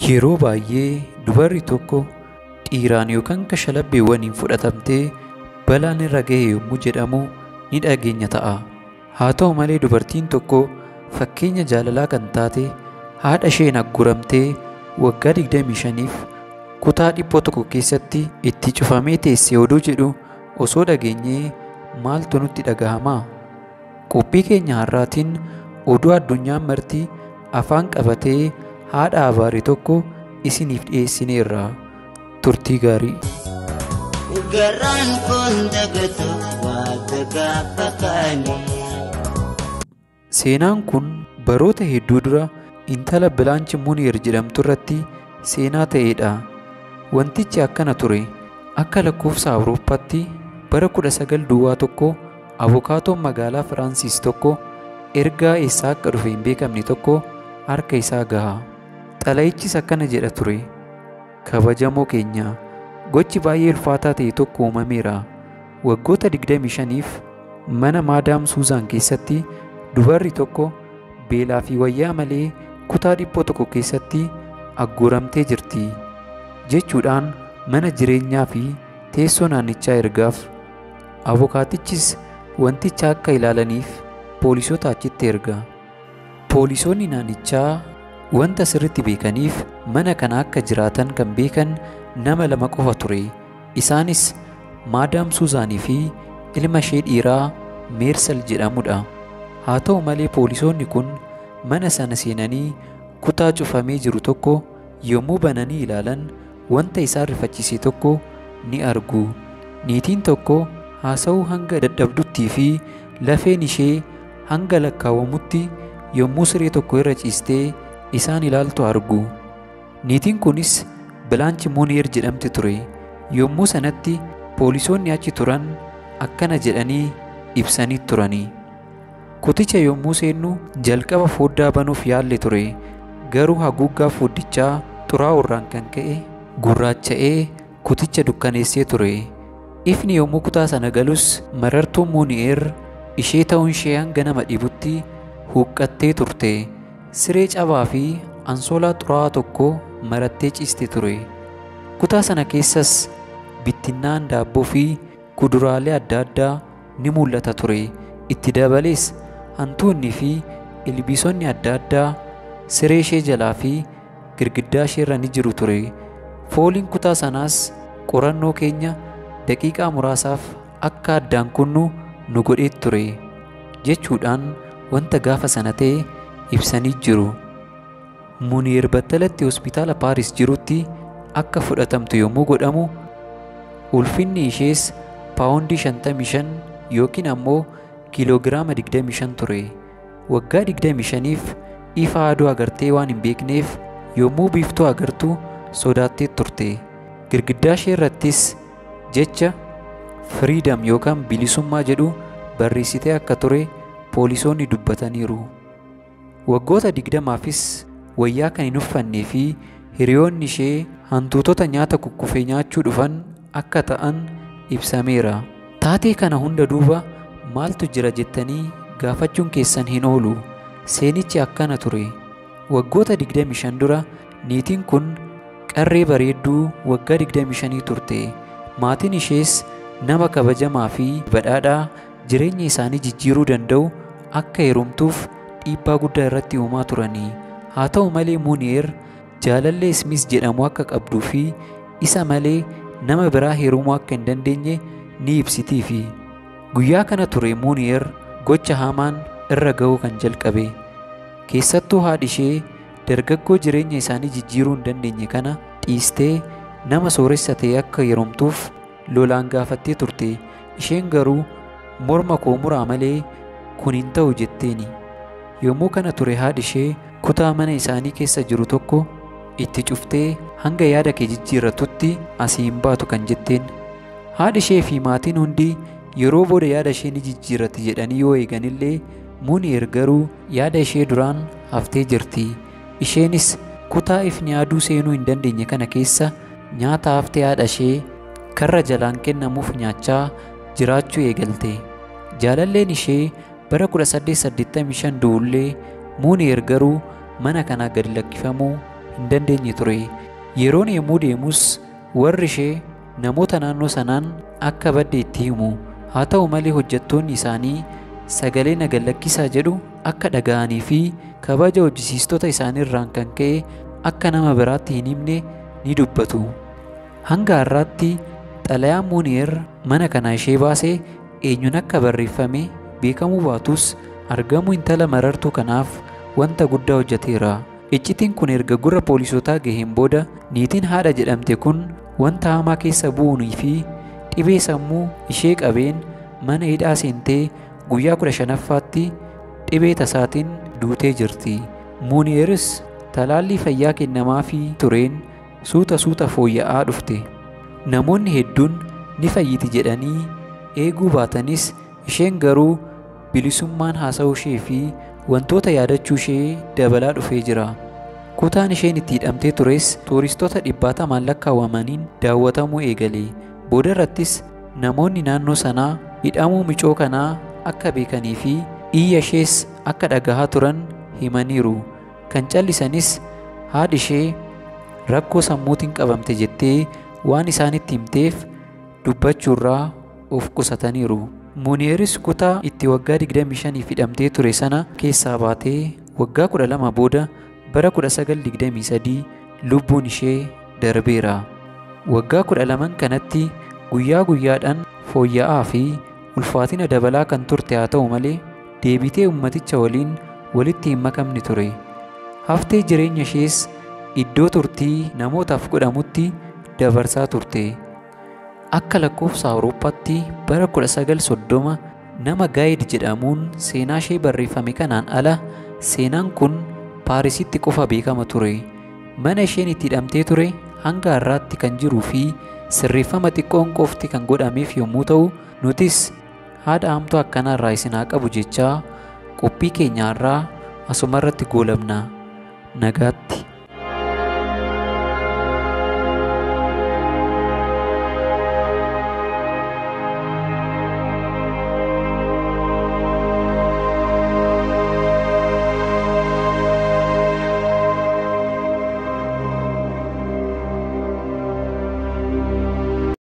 Yeroo baay'ee dubarri tokko dhiiraan yookaan kashalabbeewwaniin fudhatamtee balaan irra gahe yommuu jedhamu ni dhageenya ta'a. Haa ta'u malee dubartiin tokko fakkeenya jaalalaa kan taate haadha isheen agguramtee waggaa 25f kutaa dhiphoo tokko keessatti itti cufamee teesse oduu jedhu osoo dhageenyee maaltu nutti dhagahama? Qophii keenya har'aatiin oduu addunyaan marti afaan qabatee haadha abaare tokko isiniif dhiyeessineerra. Turtii gaarii. Garaan kun dagatu waanta gaafa kaanii. Seenaan kun baroota hedduu dura intala Bilaanch Muniir jedhamtu irratti seenaa ta'edha. Wantichi akkana ture. Akka lakkoofsa Awurooppaatti bara 1901 abukaatoon magaalaa Firaansis tokko ergaa eessaa akka dhufe hin beekamne tokko harka isaa gaha. Xalayichis akkana jedha ture. Kabajamoo keenya, gochi baay'ee ulfaataa ta'e tokko uumameera. Waggoota 25f mana Maadaam Suuzaan keessatti dubarri tokko beelaa fi wayyaa malee kutaa dhiphoo tokko keessatti agguuramtee jirti jechuudhaan mana jireenyaa fi teessoo naannichaa ergaaf. Abukaatichis wanticha akka ilaalaniif poolisoota achitti erga. Poolisoonni naannichaa wanta sirriitti beekaniif mana kana akka jiraatan kan beekan nama lama qofa ture. Isaanis Maadaam Suuzaanii fi ilma ishee dhiiraa Meersal jedhamudha. Haa ta'u malee poolisoonni kun mana sana seenanii kutaa cufamee jiru tokko yommuu bananii ilaalan wanta isaan rifachiise tokko ni argu. Niitiin tokko haasa'uu hanga dadhabduttii fi lafeen ishee hanga lakkaawwamutti yommuu siree tokko irra ciistee isaan ilaaltu argu. Niitiin kunis Bilaanch Muniir jedhamti ture. Yommuu sanatti poolisoonni achi turan akkana jedhanii ibsanii turani. Kuticha yommuu seennu jalqaba foddaa banuuf yaalle ture. Garuu haguuggaa foddichaa xuraa'urraan kan ka'e gurraacha'ee kuticha dukkaneessee ture. Ifni yommuu kutaa sana galus marartuun Muniir ishee ta'uun ishee hanga nama dhibutti huqqattee turte. Siree cabaa fi ansoolaa xuraa'aa tokko marattee ciiste ture. Kutaa sana keessas bittinnaan daabboo fi kuduraalee adda addaa ni mul'ata ture. Itti dabalees hantuunni fi ilbiisonni adda addaa siree ishee jalaa fi girgiddaa ishee irra ni jiru ture. Fooliin kutaa sanaas qorannoo keenya daqiiqaa muraasaaf akka addaan kunnu nu godhee ture jechuudhaan wanta gaafa sana ta'e ibsanii jiru. Muniir battalatti hospitaala Paaris jirutti akka fudhatamtu yommuu godhamu ulfinni ishees paawundii 55 yookiin ammoo kiiloogiraama 25 ture. Waggaa 25f ifa aduu agartee waan hin beekneef yommuu biiftuu agartu sodaattee turte. Girgiddaa ishee irrattis jecha firiidam yookaan bilisummaa jedhu barreessitee akka ture poolisoonni dubbataniiru. Waggoota 20fis wayyaa kan hin uffannee fi hiriyoonni ishee hantuutota nyaata kukkufee nyaachuu dhufan akka ta'an ibsameera. Taatee kana hunda duuba maaltu jira jettanii gaafachuun keessan hin oolu. Seenichi akkana ture. Waggoota 25 dura niitiin kun qarree bareedduu waggaa 25 turte. Maatiin ishees nama kabajamaa fi badhaadhaa jireenya isaanii jijjiiruu danda'u akka heerumtuuf dhiibbaa guddaa irratti uumaa turanii. Haa ta'u malee Muniir jaalallee Ismiis jedhamu akka qabduu fi isa malee nama biraa heerumuu akka hin dandeenye ni ibsitiifi. Guyyaa kana ture Muniir gocha hamaan irra ga'uu kan jalqabe. Keessattuu haadhi ishee dargaggoo jireenya isaanii jijjiiruu hin dandeenye kana dhiistee nama sooressa ta'e akka heerumtuuf lolaan gaafattee turte. Isheen garuu morma koo muraa malee kun hin ta'u jetteeni. Yommuu kana ture haadhi ishee kutaa mana isaanii keessa jiru tokko itti cuftee hanga yaada kee jijjiirratutti asii hin baatu kan jetteen. Haadhi ishee fi maatiin hundi yeroo booda yaada ishee ni jijjiirratti jedhanii yoo eeganillee Muniir garuu yaada ishee duraan haftee jirti. Isheenis kutaa ifni aduu seenuu hin dandeenye kana keessa nyaata haftee haadha ishee karra jalaan kennamuuf nyaachaa jiraachuu eegalte. Jaalalleen ishee bara 1885 du'ullee Muniir garuu mana kanaa gadi lakkifamuu hin dandeenye ture. Yeroon yommuu deemus warri ishee namoota naannoo sanaan akka badde itti himu. Haa ta'u malee hojjettoonni isaanii sagalee na gallakkisaa jedhu akka dhaga'anii fi kabaja hojjisiistota isaaniirraan kan ka'e akka nama biraatti hin himne ni dubbatu. Hanga har'aatti xalayaan Muuniyer mana kanaa ishee baase eenyuun akka barreeffame beekamuu baatus argamuu intala marartuu kanaaf wanta guddaa hojjeteera. Iccitiin kun erga gurra poolisootaa gaheen booda niitiin haadha jedhamte kun wanta hamaa keessa bu'uunii fi dhibee sammuu ishee qabeen mana hidhaa seentee guyyaa 15ffaatti dhibee tasaatiin duutee jirti. Muuniyeris talaallii fayyaa kennamaafii tureen suuta suuta fooyya'aa dhufte. Namoonni hedduun ni fayyiti jedhanii eeguu baatanis isheen garuu bilisummaan haasa'uu ishee fi wantoota yaadachuu ishee dabalaa dhufee jira. Kutaan isheen itti hidhamtee tures tuuristoota dhibbaatamaan lakkaawwamaniin daawwatamuu eegale. Booda irrattis namoonni naannoo sanaa hidhamuu micoo kanaa akka beekanii fi iyya ishees akka dhagahaa turan himaniiru. Kan callisanis haadhi ishee rakkoo sammuutiin qabamte jettee waan isaanitti himteef dubbachuurraa of qusataniiru. Muuniyeris kutaa itti waggaa 25 hidhamtee ture sana keessaa baatee waggaa 12 booda bara 1923 lubbuun ishee darbeera. Waggaa 12 kanatti guyyaa guyyaadhaan fooyya'aa fi ulfaatina dabalaa kan turte haa ta'u malee deebitee ummaticha waliin walitti hin makamne ture. Haftee jireenya ishees iddoo turtii namootaaf godhamutti dabarsaa turte. Akka lakkoofsa Awurooppaatti bara 1930 nama Gaayid jedhamuun seenaa ishee barreeffame kanaan ala seenaan kun Paarisitti qofa beekama ture. Mana isheen itti hidhamtee ture hanga har'aatti kan jiruu fi sirreeffama xiqqoon qofti kan godhameef yommuu ta'u, nutis haadha hamtuu akkanaarraa isin haa qabu jechaa qophii keenya har'aa asumarratti goolabna. Nagaatti.